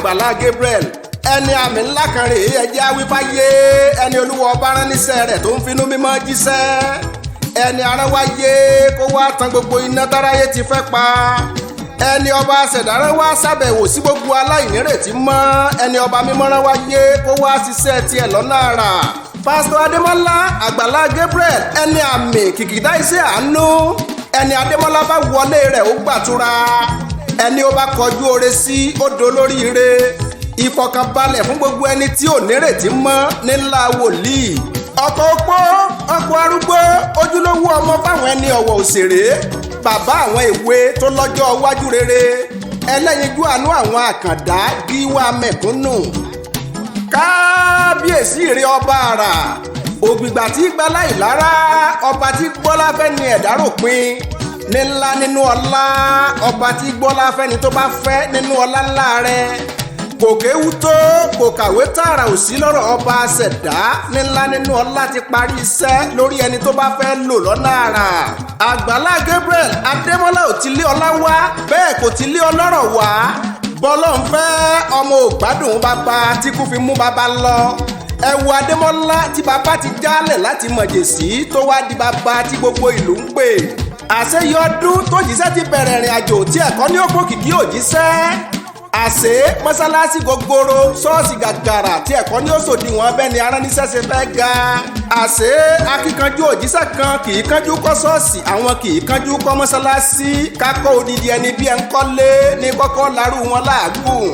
Àgbàlá Gabriel, ẹni àmì ńlá kan rèé, ẹjẹ́ awífáyé, ẹni Olúwa ọba rán níṣẹ́ rẹ̀ tó ń finú mímọ́ jíṣẹ́, ẹni arán wáyé kó wá tan gbogbo iná táráyé ti fẹ́ pa, ẹni ọba ṣẹ̀dárán wá ṣàbẹ̀wò sí gbogbo aláìnírètí mọ́, ẹni ọba mímọ́ rán wáyé kó wá ṣiṣẹ́ tiẹ̀ lọ́nà àrà. Pásítọ̀ Adémọ́lá Àgbàlá Gabriel, ẹni àmì kìkìdá iṣẹ́ àánú, ẹni Adémọ́lá bá wọlé rẹ̀ ó gbàtúra, ẹni ó bá kọjú oore sí ó dolóríire, ìfọ̀kànbalẹ̀ fún gbogbo ẹni tí ò nírètí mọ́ nílá wòlíì, ọkọ̀ opó, ọkọ̀ arúgbó, ojúlówó ọmọ fáwọn ẹni ọ̀wọ̀ òṣèré, bàbá àwọn èwe tó lọ́jọ́ iwájú rere, ẹlẹ́yinjú àánú àwọn àkàndá gíwá mẹ̀kúnnù. Kábíyèsí rẹ ọba àrà, ògbìgbà tí gbalá ìlara, ọba tí gbọ́lá fẹ́ ni ẹ̀dá ròpin nílá nínú ọlá, ọba tí gbọ́lá fẹ́ni tó bá fẹ́ nínú ọlá ńlá rẹ̀, kò kéwú tó kò kàwé tààrà ò sí lọ́rọ̀ ọba ṣẹ̀dá nílá nínú ọlá ti parí iṣẹ́ lórí ẹni tó bá fẹ́ lò lọ́nà àrà. Àgbàlá Gabriel Adémọ́lá ò ti lé ọlá wá, bẹ́ẹ̀ kò ti lé ọlọ́rọ̀ wá, bọ́lọ́ ń fẹ́ ọmọ ògbádùn bàbá tí kú fi mú bàbá lọ. Ẹ wo Adémọ́lá tí bàbá ti jálẹ̀ láti mọ̀jẹ̀sí tó wá di bàbá tí gbogbo ìlú ń pè. Àṣeyọdún tó jíṣẹ́ ti bẹ̀rẹ̀ ìrìn àjò tí ẹ̀kọ́ ní òpó kìkì òjíṣẹ́, àṣé mọ́sálásí gogoro, ṣọ́ọ̀ṣì gàgàrà tí ẹ̀kọ́ ní òṣòdiwọ̀n bẹ́ẹ̀ ni aráníṣẹ́ ṣe fẹ́ ga. Àṣé akíkanjú òjíṣẹ́ kan kì í kánjú kọ́ ṣọ́ọ̀ṣì, àwọn kì í kánjú kọ́ mọ́sálásí, kákọ́ odidi ẹni bí ẹ ń kọ́lé ní kọ́kọ́ larú wọn láàgùn.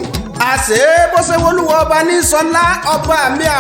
Àṣé bó ṣe wọlúwọ ọba ní sọlá ọba mi.